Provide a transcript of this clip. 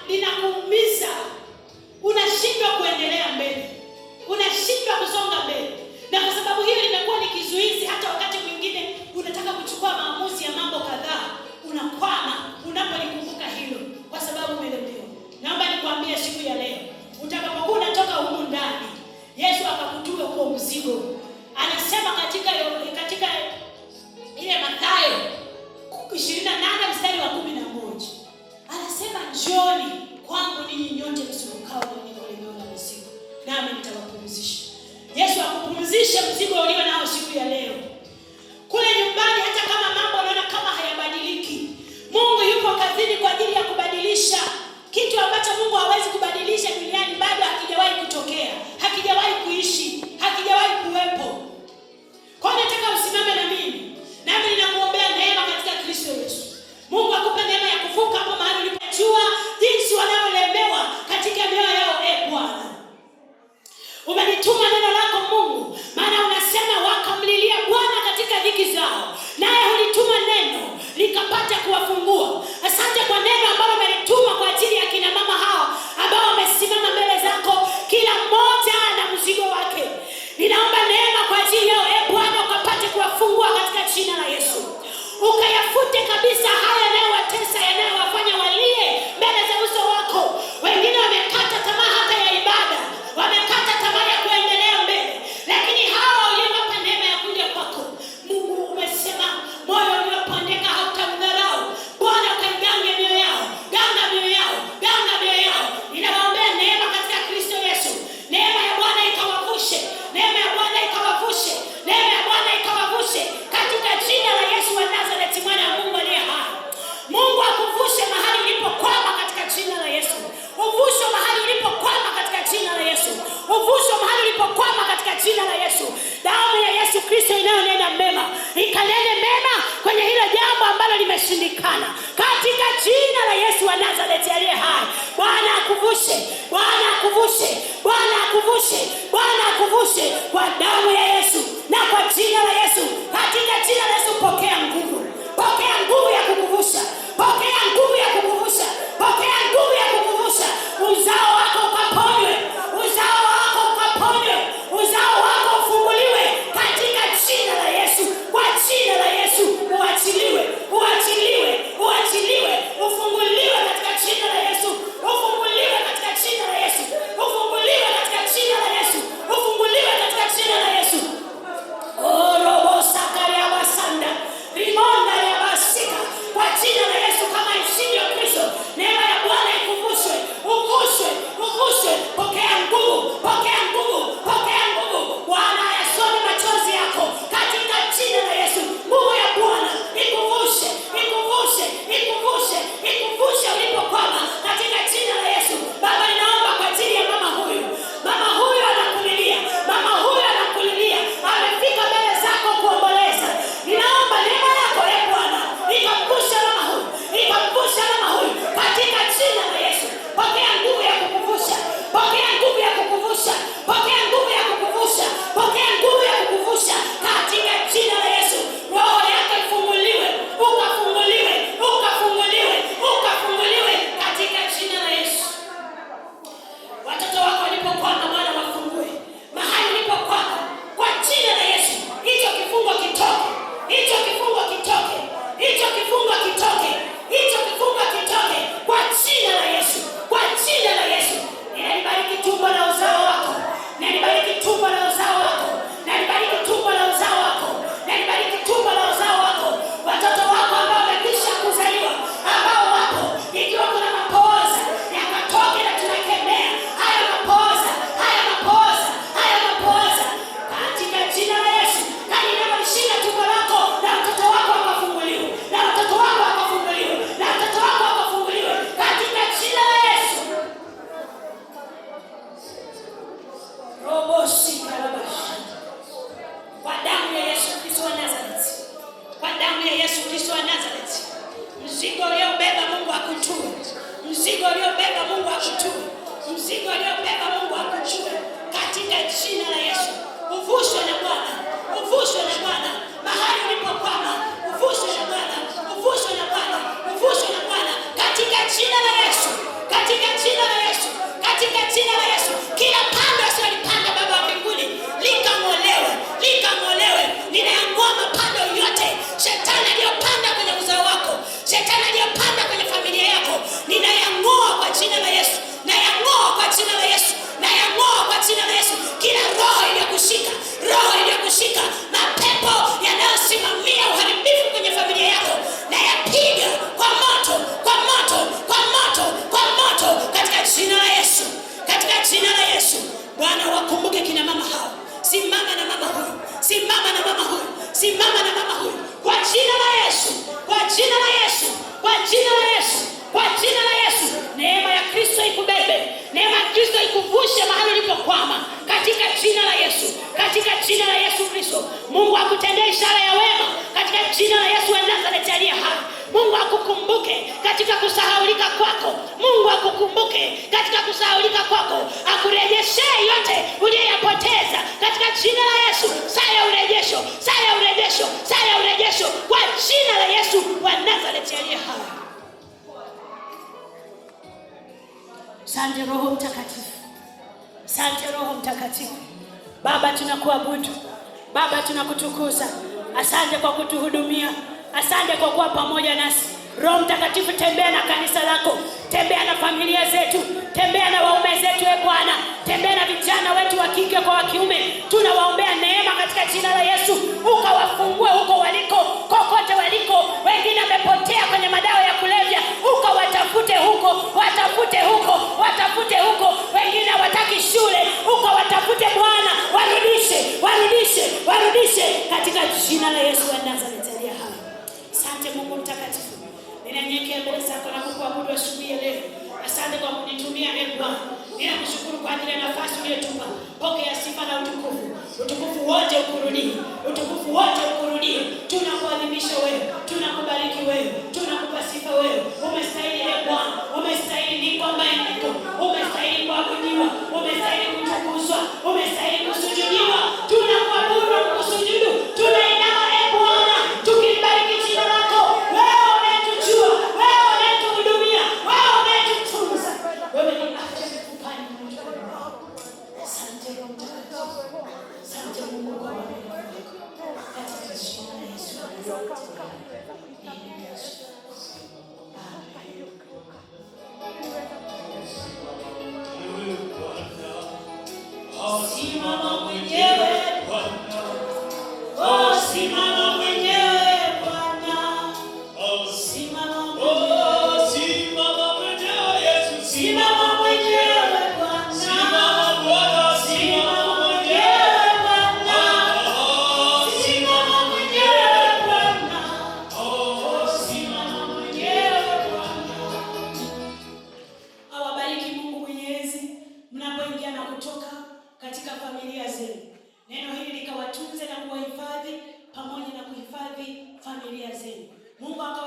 linakuumiza, unashindwa kuendelea mbele, unashindwa kusonga mbele, na kwa sababu hiyo limekuwa ni kizuizi. Hata wakati mwingine unataka kuchukua maamuzi ya mambo kadhaa, unakwama unapolikumbuka hilo, kwa sababu umelemewa. Naomba nikwambie siku ya leo, utakapokuwa unatoka humu ndani, Yesu akakutue huo mzigo. Anasema katika ile Mathayo 28 mstari wa 11, anasema, "Njoni kwangu ninyi nyote msumbukao na wenye kulemewa na mizigo, nami nitawapumzisha." Yesu akupumzishe mzigo ulio nao siku ya leo. Kule nyumbani, hata kama mambo unaona kama hayabadiliki, Mungu yupo kazini kwa ajili ya kubadilisha. Kitu ambacho Mungu hawezi kubadilisha duniani bado hakijawahi kutokea, hakijawahi kuishi, hakijawahi kuwepo. Kwa hiyo nataka usimame na mimi, nami ninakuombea neema katika Kristo Yesu. Mungu akupe neema ya kuvuka hapo mahali ulipojua jinsi wanavyolemewa katika mioyo yao. E Bwana, umelituma neno lako Mungu, maana unasema wakamlilia Bwana katika dhiki zao, naye hulituma neno likapata kuwafungua. Asante kwa neno ambalo umelituma kwa ajili ya kina mama hawa ambao wamesimama mbele zako, kila mmoja na mzigo wake. Ninaomba neema kwa ajili yao, e Bwana, ukapate kuwafungua katika jina la Yesu, ukayafute kabisa haya yanayowatesa, yanayowafanya walie mbele za uso wako. Wengine wamekata tamaa hata ya ibada, wamekata tamaa ya kuendelea mbele, lakini hawa uliowapa neema ya kuja kwako, Mungu umesema moyo uliopondeka hautamdharau. Bwana, ukaigange mioyo yao, ganga mioyo yao, ganga mioyo yao. Ninawaombea neema katika Kristo Yesu, neema ya Bwana ikawavushe, neema ya Bwana ikawavushe, neema ya Bwana ikawavushe katika jina la Yesu wa Nazareti, mwana wa Mungu aliye hai. Mungu akuvushe mahali ulipokwama katika jina la Yesu. Uvushwe mahali ulipokwama katika jina la Yesu. Uvushwe mahali ulipokwama katika jina la Yesu. Damu ya Yesu Kristo inayonena mema ikanene mema kwenye hilo jambo ambalo limeshindikana katika jina la Yesu wa Nazareti aliye hai. Bwana akuvushe, Bwana akuvushe, Bwana akuvushe, Bwana akuvushe kwa damu ya Yesu na kwa jina la Yesu. Katika jina la Yesu pokea nguvu, pokea nguvu ya kukuvusha, pokea nguvu ya kukuvusha, pokea nguvu ya kukuvusha. Uzao wako ukaponywe, uzao wako ukaponywe, uzao wako ufunguliwe katika jina la Yesu. Kwa jina la Yesu uachiliwe, uachiliwe, uachiliwe, ufunguliwe katika jina la Yesu, ufunguliwe katika jina la Yesu, ufunguliwe katika jina la Yesu, ufunguliwe katika jina la Yesu. Orobosakariabasanda rimonda yabasika, kwa jina la Yesu, kama ishivyo Kristo, neema ya Bwana ikuvushwe, uvushwe, uvushwe. Pokea nguvu, pokea nguvu, pokea nguvu. Bwana ayasome machozi yako katika jina la Yesu. Nguvu ya Bwana ikuvushe, ikuvushe, ikuvushe, ikuvushe ulipokwama katika jina la Yesu. Baba, ninaomba kwa ajili ya mama huyu, mama huyu anakulilia, mama huyu anakulilia, amefika mbele zako kuomboleza. Ninaomba neema yako, e Bwana, ikamvushe mama huyu, ikamvushe mama huyu katika jina la Yesu. Pokea nguvu ya kukuvusha, pokea nguvu ya kukuvusha, pokea nguvu ya kukuvusha, pokea nguvu ya kukuvusha katika jina la Yesu. Roho yako ifunguliwe, ukafunguliwe, ukafunguliwe, ukafunguliwe katika jina la Yesu. Watoto wako walipokwama, Bwana wafungue. Mahali ulipokwama, kwa jina la Yesu, hicho kifungo kitoke, hicho kifungo kitoke, hicho kifungo kitoke, hicho kifungo kitoke kwa jina la Yesu, kwa jina la Yesu. Ninalibariki tumbo la uzao wako, nalibariki tumbo la uzao wako, nalibariki tumbo la uzao wako, nalibariki tumbo la uzao wako, watoto wako ambao wamekwisha kuzaliwa, ambao wapo, ikiwa kuna mapooza yakatoke, na tunakemea haya mapooza, haya mapooza, haya mapooza katika jina la Yesu. Kama inavyoshinda tumbo lako, na watoto wako wakafunguliwe, na watoto wako wakafunguliwe, na watoto wako wakafunguliwe katika jina la Yesu. Robo sikarabasha, kwa damu ya Yesu Kristo wa Nazareti, kwa damu ya Yesu Kristo wa Nazareti, mzigo uliobeba Mungu akutue, mzigo uliobeba Mungu akutue, mzigo uliobeba Mungu akutue katika jina la Yesu. Uvushwe na Bwana, uvushwe na Bwana mahali ulipokwama, uvushwe na Bwana, uvushwe na Bwana, uvushwe na Bwana katika jina la Yesu, katika Simama na mama huyu, simama na mama huyu, simama na mama huyu, kwa jina la Yesu, kwa jina la Yesu, kwa jina la Yesu, kwa jina la Yesu. Neema ya Kristo ikubebe, neema ya Kristo ikuvushe mahali ulipokwama, katika jina la Yesu, katika jina la Yesu Kristo. Mungu akutendee ishara ya wema katika jina la Yesu wa Nazareti aliye hai. Mungu akukumbuke katika kusahaulika kwako. Mungu akukumbuke katika kusahaulika kwako, akurejeshee yote uliyoyapoteza katika jina la Yesu. Saa ya urejesho, saa ya urejesho, saa ya urejesho kwa jina la Yesu wa Nazareti aliye hai. Asante Roho Mtakatifu, asante Roho Mtakatifu. Baba, tunakuabudu Baba, tunakutukuza. Asante kwa kutuhudumia, asante kwa kuwa pamoja nasi. Roho Mtakatifu, tembea na kanisa lako, tembea na familia zetu, tembea na waume zetu, e Bwana, tembea na vijana wetu wa kike kwa wa kiume. Tunawaombea neema katika jina la Yesu, ukawafungue huko waliko, kokote waliko. Wengine wamepotea kwenye madawa ya kulevya, ukawatafute huko, watafute huko, watafute huko. Wengine hawataki shule, ukawatafute Bwana, warudishe, warudishe, warudishe katika jina la Yesu wa Nazareti aliye hai. Asante Mungu mtakatifu, ninanyenyekea mbele zako na kukuabudu asubuhi ya leo. Asante kwa kunitumia e Bwana, ninakushukuru kwa ajili ya nafasi uliyotupa. Pokea sifa na utukufu, utukufu wote ukurudie, utukufu wote ukurudie. Tunakuadhimisha wewe, tunakubariki wewe, tunakupa sifa wewe. Umestahili e Bwana, umestahili niko ambaye niko, umestahili kuabudiwa, umestahili kutukuzwa, umestahili kusujudiwa. Tunakuabudu na kukusujudu, tunainama e Bwana, tukilibariki jina lako wewe unayetujua, wewe unayetuhudumia, wewe unayetutunza. Wewe ni afya mifupani mwetu. Asante Roho Mtakatifu, asante Mungu kwa uaminifu wako, katika jina la Yesu wa Nazareti. Amen. Simama mwenyewe oh, simama mwenyewe Bwana, simama mwenyewe, simama mwenyewe Bwana, simama mwenyewe Bwana, simama mwenyewe Bwana, oh, simama mwenyewe Bwana. Awabariki Mungu Mwenyezi mnapoingia na kutoka katika familia zenu. Neno hili likawatunze na kuwahifadhi pamoja na kuhifadhi familia zenu. Mungu akawa